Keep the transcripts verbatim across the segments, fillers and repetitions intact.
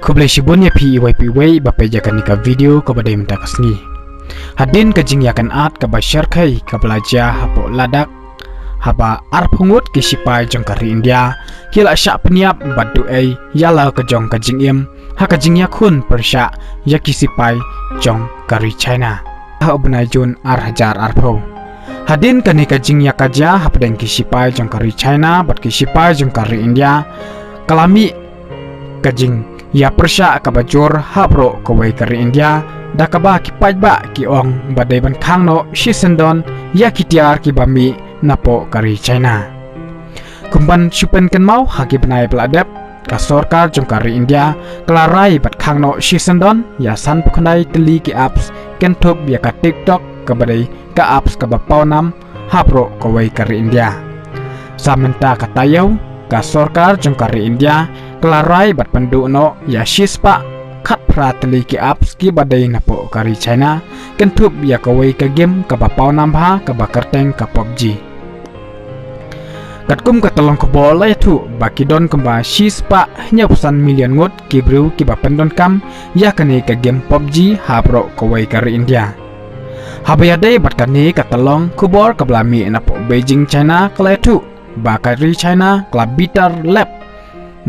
Khublei shibun ïa phi iwei pa iwei ba peit ïa kane ka video kaba dei mynta ka sngi. Hadien ka jingïakynad kaba shyrkhei kaba la jia hapoh Ladakh, haba arphew ngut ki sipai jong ka ri India ki la shah pynïap bad duh ei ïa la ka jong ka jingim ha ka jingïakhun pyrshah ïa ki sipai jong ka ri China ha u bnai Jun ar hajar arphew. Hadien kane ka jingïakajia hapdeng ki sipai jong ka ri China bad ki sipai jong ka ri India, ka la mih ka jingïapyrshah kaba jur ha baroh kawei ka ri India, da kaba ki paidbah ki ong ba dei ban khang noh shisyndon ïa ki tiar kiba mih napoh ka ri China. Kum ban shu pynkynmaw, ha ki bnai ba la dep, ka sorkar jong ka ri India ka la rai bad khang noh shisyndon ïa sanphew khyndai tylli ki apps, kynthup ïa ka TikTok kaba dei ka apps kaba pawnam ha baroh kawei ka ri India. Sa mynta ka taïew, ka sorkar jong ka ri India ka la rai bad pynduh noh ïa shispah khatphra tylli ki apps kiba dei napoh ka ri China, kynthup ïa kawei ka game kaba pawnam bha kaba kyrteng ka PUBG. Katkum ka tyllong khubor la ïathuh ba ki don kumba shispah hynñiewphew san million ngut ki briew kiba pyndonkam ïa kane ka game PUBG ha baroh kawei ka ri India. Haba ïadei bad kane ka tyllong khubor kaba la mih napoh Beijing, China, ka la ïathuh ba ka ri China ka la bitar lep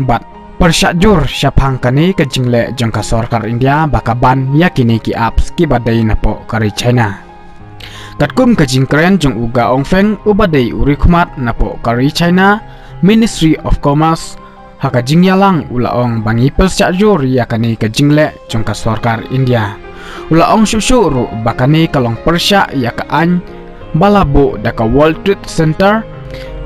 bad pyrshah jur shaphang kane ka jingleh jong ka sorkar India ba ka ban ïa kine ki apps kiba dei napoh ka ri China. Katkum ka jingkren jong u Gao Feng, uba dei u riewkhmat napoh ka ri China, Ministry of Commerce, ha ka jingïalang u la ong ba ngi pyrshah jur ïa kane ka jingleh jong ka sorkar India. U la ong shuh shuh ruh ba kane ka long pyrshah ïa ka aiñ ba la buh da ka World Trade Center.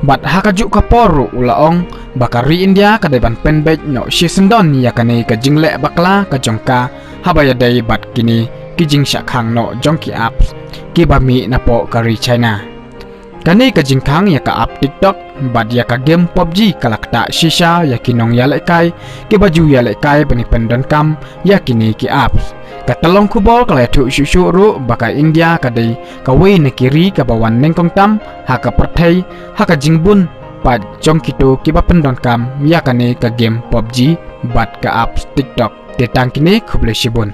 Bad ha kajuh ka por ruh u la ong ba ka ri India ka dei ban pynbeit noh shisyndon ïa kane ka jingleh bakla ka jong ka haba ïadei bad kine ki jingshah khang noh jong ki apps kiba mih napoh ka ri China. Kane ka jingkhang ïa ka app TikTok bad ïa ka game PUBG ka la ktah shisha ïa ki nongïalehkai kiba ju ïalehkai ban ïa pyndonkam ïa kine ki apps. Ka tyllong khubor ka la ïathuh shuh shuh ruh ba ka India ka dei kawei na ki ri kaba wan nyngkong tam ha ka pyrthei ha ka jingbun paid jong kito kiba pyndonkam ïa kane ka game PUBG bad ka apps TikTok. Te tang kine, khublei shibun.